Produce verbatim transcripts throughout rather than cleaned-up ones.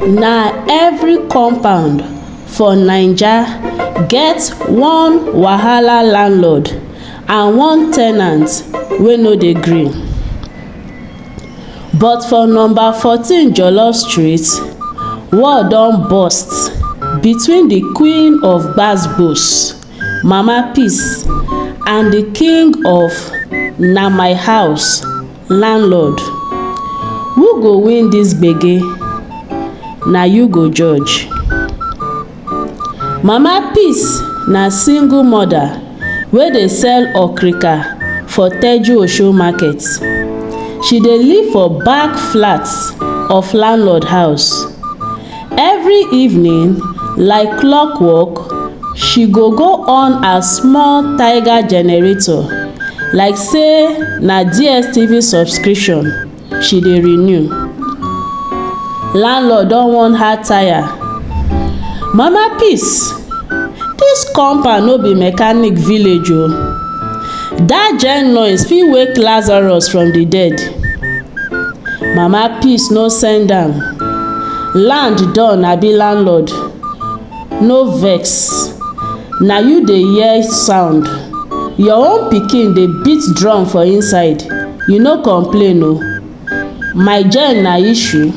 Na every compound for Naija get one wahala landlord and one tenant wey no dey gree. But for number fourteen Jollof Street, war don burst between the queen of gbasgbos, Mama Peace, and the king of na my house, landlord. Who go win this gbege? Na you go judge. Mama Peace na single mother wey dey sell okrika for Teju Osho market. She dey live for back flat of landlord house. Every evening, like clockwork, she go go on her small Tiger generator, like say na D S T V subscription she dey renew. Landlord don wan her tire. Mama Peace, this compound no be mechanic village o. That gen noise fit wake Lazarus from the dead. Mama Peace no send am. Land don abi landlord? No vex. Na you dey hear sound. Your own pikin dey beat drum for inside. You no complain o. My gen na issue.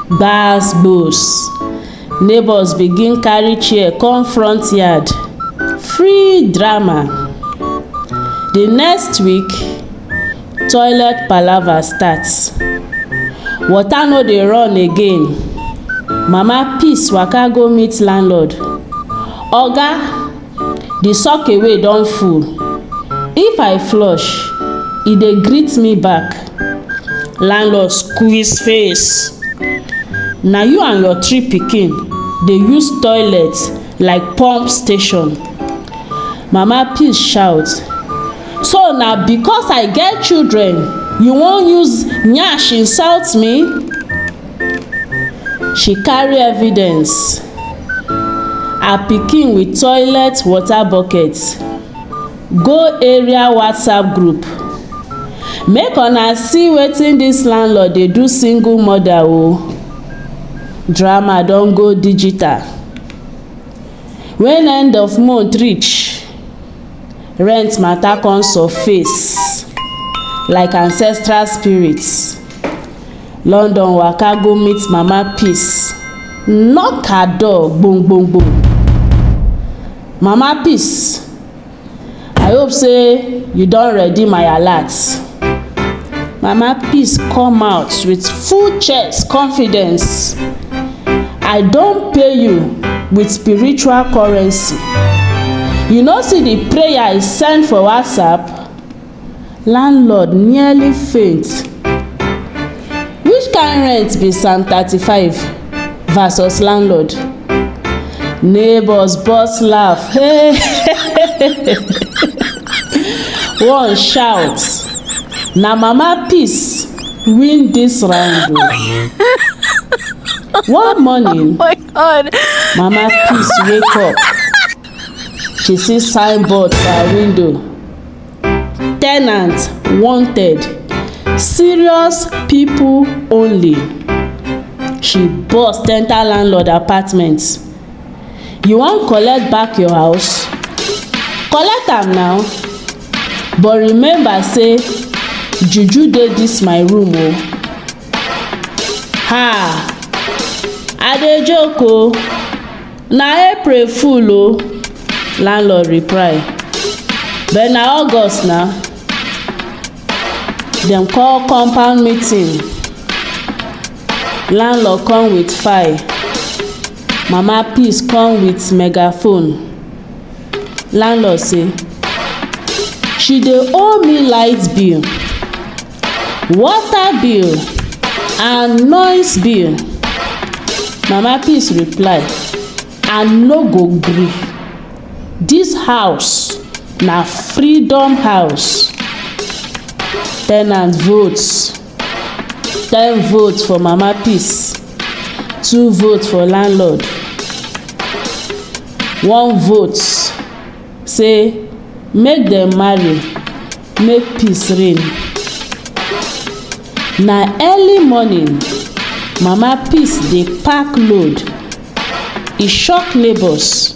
Gbas gbos. Neighbors begin carry chair come front yard. Free drama. The next week, toilet palava start. Water no dey run again. Mama Peace waka go meet landlord. Oga, the sock away don full. If I flush, e dey greet me back. Landlord squeeze face. Na you and your three pikin dey use toilet like pump station. Mama Peace shout, "So na because I get children you wan use nyash insult me?" She carry evidence. Her pikin with toilet water bucket go area WhatsApp group. Make una see wetin this landlord dey do single mother o. Drama don go digital. When end of month reach, rent matter come surface like ancestral spirits. London waka go meet Mama Peace. Knock her door, gbong gbong gbong. "Mama Peace, I hope say you don ready my alert." Mama Peace come out with full chest confidence. "I don pay you with spiritual currency. You no see the prayer I send for WhatsApp?" Landlord nearly faint. Which kind rent be Psalm thirty-five versus landlord? Neighbors burst laugh. Hey! One shout, "Na Mama Peace win this round o." One morning, my God, Mama Peace wake up. She see signboard for her window. "Tenant wanted. Serious people only." She burst enter landlord apartment. "You wan collect back your house? Collect am now. But remember say juju dey this my room o." Ha! "I dey joke o. Na April fool o," landlord reply. "But na August na." Dem call compound meeting. Landlord come with file. Mama Peace come with megaphone. Landlord say, "She dey owe me light bill, water bill, and noise bill." Mama Peace reply, "I no go gree. This house na freedom house." Tenant vote. Ten votes for Mama Peace, two votes for landlord, one vote say make dem marry, make peace reign. Na early morning, Mama Peace dey pack load. E shock neighbors.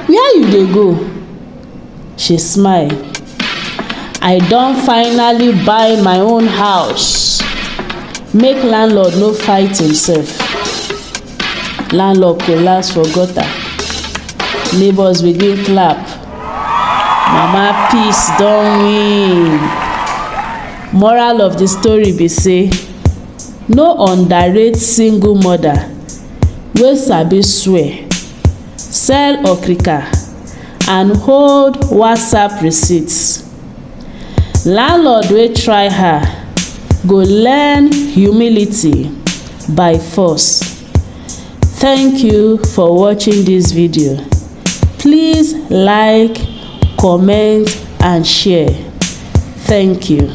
"Where you dey go?" She smile. "I don finally buy my own house. Make landlord no fight himself." Landlord collapse for gutter. Neighbors begin clap. Mama Peace don win. Moral of the story be say, no underrate single mother wey sabi swear, sell okrika, and hold WhatsApp receipts. Landlord wey try her go learn humility by force. Thank you for watching this video. Please like, comment, and share. Thank you.